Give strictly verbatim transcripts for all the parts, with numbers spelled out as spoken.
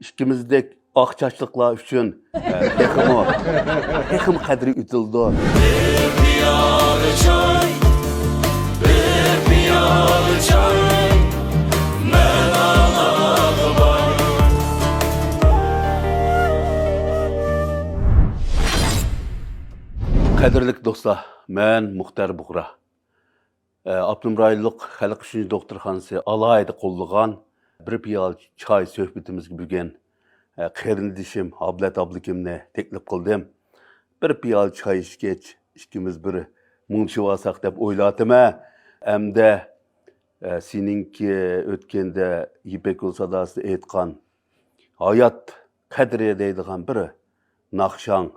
ئىككىمىزدەك ئاق چاچلىقلار ئۈچۈن، ئە، تېخىمۇ، تېخىمۇ قەدرى ئۆتۈلىدۇ. بىر پىيالە چاي، بىر پىيالە چاي، مەن ئاڭلاپ باي. قەدىرلىك دوستلار، مەن مۇختەر بۇغرا. ئاپتونوم رايونلۇق خەلق ئۈچۈن دوختۇرخانىسى ئالاھىدە قوللىغان بىر پىيالە چاي سۆھبىتىمىزگە بۈگۈن، ئە، قېرىندىشىم ئابلەت ئابلىكىمنى تەكلىپ قىلدىم. بىر پىيالە چاي ئىچكەچ، ئىككىمىز بىر مۇڭدىشىۋالساق دەپ ئويلاۋاتىمەن. ئەمدى، ئە، سېنىڭكى ئۆتكەندە يىپەك يولى ساداسىدا ئېيتقان ھايات قەدرى دەيدىغان بىر ناخشاڭ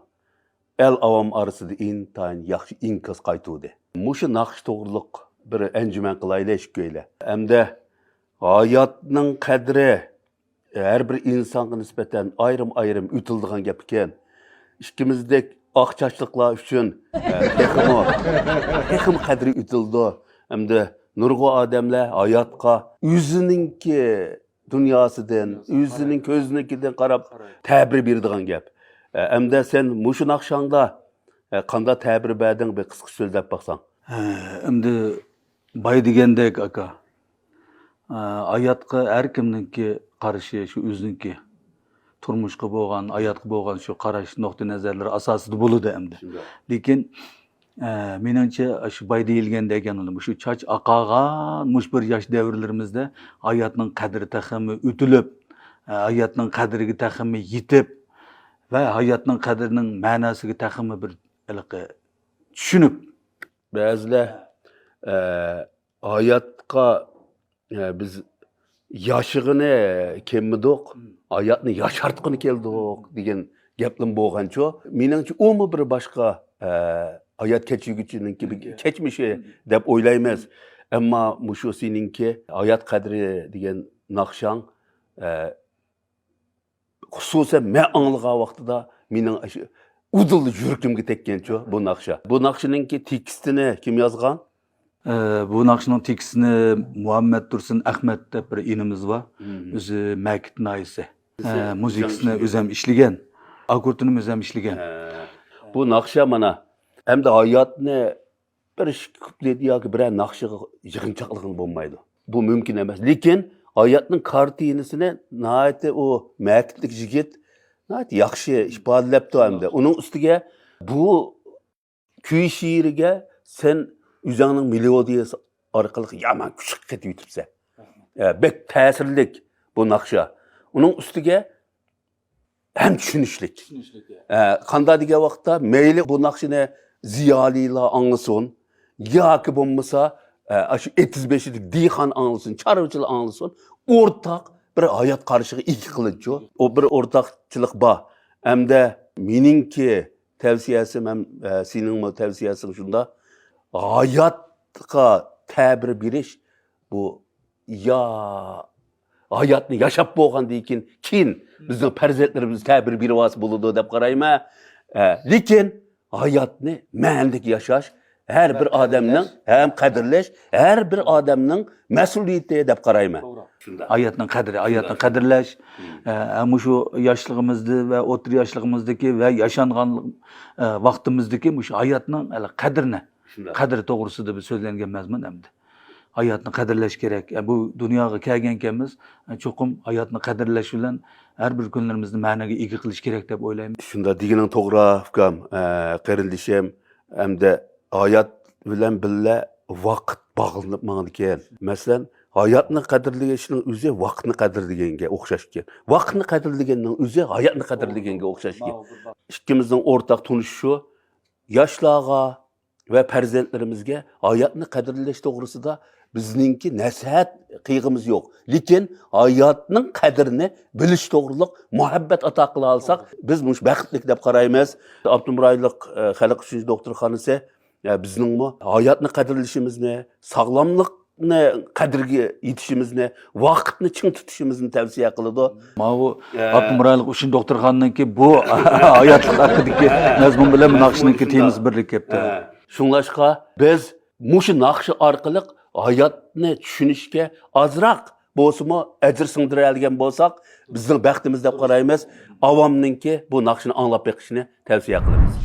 ئەل ئاۋام ئارىسىدا ئىنتايىن ياخشى ئىنكاس قايتۇردى. مۇشۇ ناخشا توغرۇلۇق بىر ئەنجۈمەن قىلايلى ئىككىيلەن. ئەمدى ھاياتنىڭ قەدرى ھەر بىر ئىنسانغا نىسبەتەن ئايرىم-ئايرىم ئۆتۈلىدىغان گەپ ئىكەن. ئىككىمىزدەك ئاق چاچلىقلار ئۈچۈن، ئە، تېخىمۇ، تېخىمۇ قەدرى ئۆتۈلىدۇ. ئەمدى نۇرغۇن ئادەملەر ھاياتقا ئۆزىنىڭكى دۇنياسىدىن، ئۆزىنىڭ كۆزىنىڭكىدىن قاراپ تەبىر بېرىدىغان گەپ. ئە، ئەمدى سەن مۇشۇ ناخشاڭدا، ئە، قانداق تەبىر بەردىڭ، بىر قىسقىچە سۆزلەپ باقساڭ. ھە، ئەمدى باي دېگەندەك، ئاكا، ئە، ھاياتقا ھەر كىمنىڭكى قارىشى شۇ ئۆزىنىڭكى. تۇرمۇشقا بولغان، ھاياتقا بولغان شۇ قاراش، نۇقتىئى نەزەرلىرى ئاساسىدا بولىدۇ ئەمدى. شۇنداق. لېكىن، ئە، مېنىڭچە، شۇ باي دېيىلگەن دېگەن مۇشۇ چاچ ئاقارغان مۇشۇ بىر ياش دەۋرلىرىمىزدە ھاياتنىڭ قەدرى تېخىمۇ ئۆتۈلۈپ، ئە، ھاياتنىڭ قەدرىگە تېخىمۇ يېتىپ ۋە ھاياتنىڭ قەدرىنىڭ مەناسىگە تېخىمۇ بىر ھېلىقى چۈشىنىپ. بەزىلەر، ئە، ھاياتقا، ئە، بىز ياشىغىنى كەلمىدۇق، ھاياتنى ياشارتقىلى كەلدۇق دېگەن گەپلىمۇ بولغانچۇ. مېنىڭچە ئۇمۇ بىر باشقا، ئە، ھايات كەچۈرگۈچىنىڭكى بىر كەچمىشى دەپ ئويلايمىز. ئەمما مۇشۇ سېنىڭكى ھايات قەدرى دېگەن ناخشاڭ، ئە، خۇسۇسەن مەن ئاڭلىغان ۋاقتىدا مېنىڭ ئاشۇ ئۇدۇللا يۈرىكىمگە تەگكەنچۇ بۇ ناخشا. بۇ ناخشىنىڭكى تېكىستىنى كىم يازغان؟ ئە، بۇ ناخشىنىڭ تېكىستىنى مۇھەممەد تۇرسۇن ئەخمەت دەپ بىر ئىنىمىز بار. مم. ئۆزى مەكىت ناھىيەسى. ئە، مۇزىكىسىنى ئۆزەم ئىشلىگەن. ئاككوردىنىمۇ ئۆزەم ئىشلىگەن. ھە. بۇ ناخشا مانا ئەمدى ھاياتنى بىر ئىككى كۇپلېت ياكى بىرەر ناخشىغا يىغىنچاقلىغىلى بولمايدۇ. بۇ مۇمكىن ئەمەس. لېكىن ھاياتنىڭ كارتىنىسىنى ناھايىتى ئۇ مەكىتلىك يىگىت ناھايىتى ياخشى ئىپادىلەپتۇ ئەمدى. ئۇنىڭ ئۈستىگە بۇ كۈي شېئىرىگە سەن ئۆزۈڭنىڭ مېلودىيەسى ئارقىلىق يامان كۈچلۈك قېتىۋېتىپسەن. ئە، بەك تەسىرلىك بۇ ناخشا. ئۇنىڭ ئۈستىگە ھەم چۈشىنىشلىك. چۈشىنىشلىك، يا. ئە، قانداق دېگەن ۋاقىتتا مەيلى بۇ ناخشىنى زىيالىيلار ئاڭلىسۇن ياكى بولمىسا، ئە، ئاشۇ ئېتىز بېشىدىكى دېھقان ئاڭلىسۇن، چارۋىچىلار ئاڭلىسۇن، ئورتاق بىر ھايات قارىشىغا ئىگە قىلىنچۇ. ئۇ بىر ئورتاقچىلىق بار. ئەمدى مېنىڭكى تەۋسىيەسىم ھەم، ئە، سېنىڭمۇ تەۋسىيەسىڭ شۇنداق. ھاياتقا تەبىر بېرىش بۇ يا ھاياتنى ياشاپ بولغاندىن كېيىن، كېيىن بىزنىڭ پەرزەنتلىرىمىز تەبىر بېرىۋالسا بولىدۇ دەپ قارايمەن. ئە، لېكىن ھاياتنى مەنىلىك ياشاش ھەر بىر ئادەمنىڭ ھەم قەدىرلەش، ھەر بىر ئادەمنىڭ مەسئۇلىيىتى دەپ قارايمەن. توغرا. شۇنداق. ھاياتنىڭ قەدرى، ھاياتنى قەدىرلەش، ئە، مۇشۇ ياشلىقىمىزدا ۋە ئوتتۇرا ياشلىقىمىزدىكى ۋە ياشانغان، ئە، ۋاقتىمىزدىكى مۇشۇ ھاياتنىڭ ھېلى قەدرىنى، شۇنداق. قەدرى توغرىسىدا بىر سۆزلەنگەن مەزمۇن ئەمدى. ھاياتنى قەدىرلەش كېرەك. ئە، بۇ دۇنياغا كەلگەنكەنمىز، ئە، چوقۇم ھاياتنى قەدىرلەش بىلەن ھەر بىر كۈنلىرىمىزنى مەنىگە ئىگە قىلىش كېرەك دەپ ئويلايمەن. شۇنداق دېگىنىڭ توغرا، ئۇكام. ئە، قېرىندىشىم، ئەمدى ھايات بىلەن بىللە ۋاقىت باغلىنىپ ماڭىدىكەن. مەسىلەن، ھاياتنى قەدىرلىگەن ئىشنىڭ ئۆزى ۋاقىتنى قەدىرلىگەنگە ئوخشاش ئىكەن. ۋاقىتنى قەدىرلىگەننىڭ ئۆزى ھاياتنى قەدىرلىگەنگە ئوخشاش ئىكەن. ئىككىمىزنىڭ ئورتاق تونۇشۇشى ياشلارغا ۋە پەرزەنتلىرىمىزگە ھاياتنى قەدىرلەش توغرىسىدا بىزنىڭكى نەسىھەت قىلغىمىز يوق. لېكىن ھاياتنىڭ قەدرىنى بىلىش توغرىلىق مۇھەببەت ئاتا قىلالىساق، بىز مۇشۇ بەختلىك دەپ قارايمىز. ئاپتونوم رايونلۇق، ئە، خەلق ئۈچۈن دوختۇرخانىسى، ئە، بىزنىڭمۇ ھاياتنى قەدىرلىشىمىزنى، ساغلاملىقنى قەدرىگە يېتىشىمىزنى، ۋاقىتنى چىڭ تۇتۇشىمىزنى تەۋسىيە قىلىدۇ. ماۋۇ ئاپتونوم رايونلۇق ئۈچۈن دوختۇرخانىنىڭكى بۇ ھاياتلىق ھەققىدىكى مەزمۇن بىلەن بۇ ناخشىنىڭكى تېمىسى بىرلىككە كەپتۇ. شۇڭلاشقا بىز مۇشۇ ناخشا ئارقىلىق ھاياتنى چۈشىنىشكە ئازراق بولسىمۇ ئەجىر سىڭدۈرەلىگەن بولساق، بىزنىڭ بەختىمىز دەپ قارايمىز. ئاۋامنىڭكى بۇ ناخشىنى ئاڭلاپ بېقىشىنى تەۋسىيە قىلىمىز.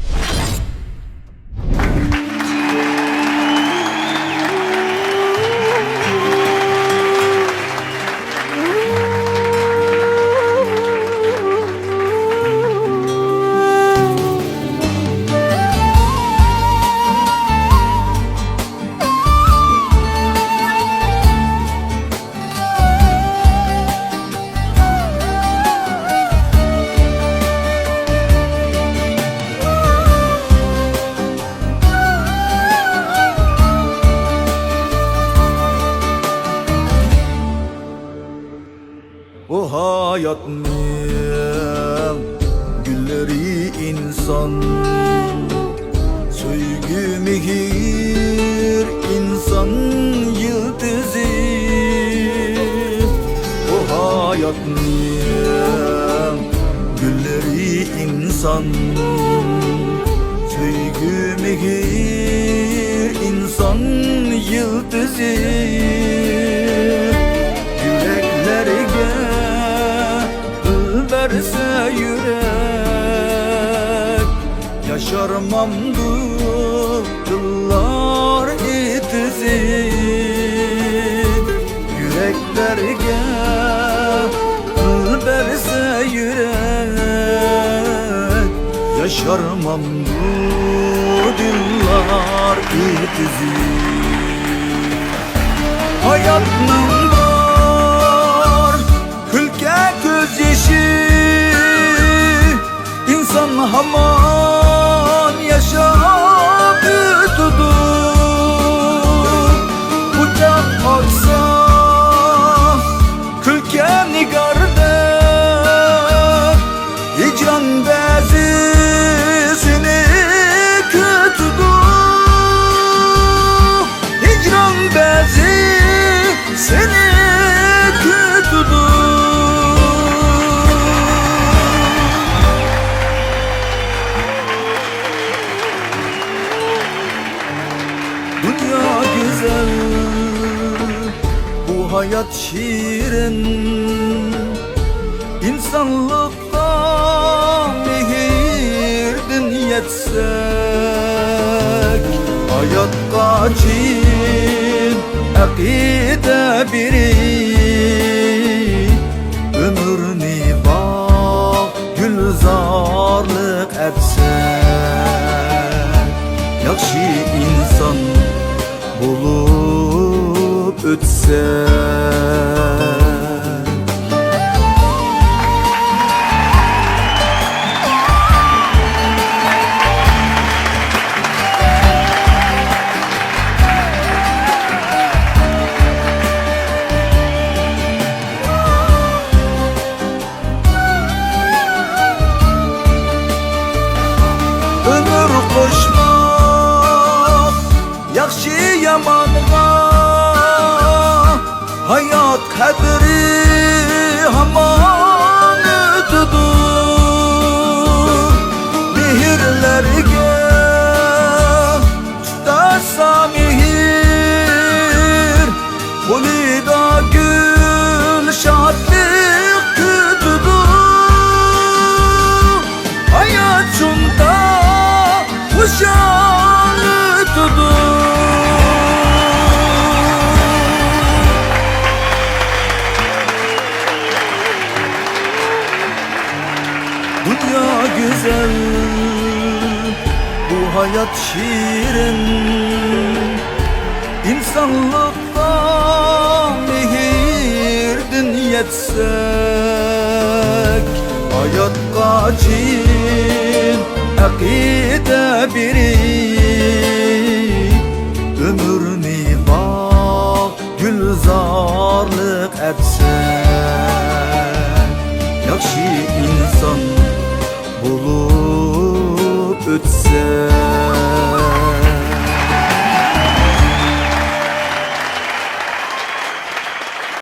بۇ ھاياتنىڭ گۈللىرى ئىنسان، سۆيگۈ، مېھىر، ئىنسان يىلتىزى. بۇ ھاياتنىڭ گۈللىرى ئىنسان، سۆيگۈ، مېھىر، ئىنسان يىلتىزى. يۈرەكلەرگە دىل بەرسە يۈرەك، ياشارمامدۇ دىللار ئېتىزى. يۈرەكلەرگە دىل بەرسە يۈرەك، ياشارمامدۇ دىللار ئېتىزى. ھاياتنىڭ بار كۈلكە كۆز يېشى، ئىنسان ھامان ياشاپ ئۆتىدۇ. قۇچاق ئاچسا كۈلكە نىگاردەك، ھىجران بەزى سېنى كۈتىدۇ. ھىجران بەزى سېنى كۈتىدۇ. دۇنيا گۈزەل، بۇ ھايات شېرىن، ئىنسانلىققا مېھىردىن يەتسەك، ھاياتقا چىن ئەقىدە بېرىپ، ئۆمۈرنى باغ گۈلزارلىق ئەتسەك، ياخشى ئىنسان بولۇپ ئۆتسە. ئۆمۈر قوشماق ياخشى يامانغا، ھايات قەدرى ھامان ئۆتىدۇ. مېھىرلەرگە تۇتاشسا مېھىر، قولىدا گۈل شادلىق كۈتىدۇ. ھايات شۇنداق خۇشال ئۆتىدۇ. دۇنيا گۈزەل، بۇ ھايات شېرىن، ئىنسانلىققا مېھىردىن يەتسەك، ھاياتقا چىن ئەقىدە بېرىپ،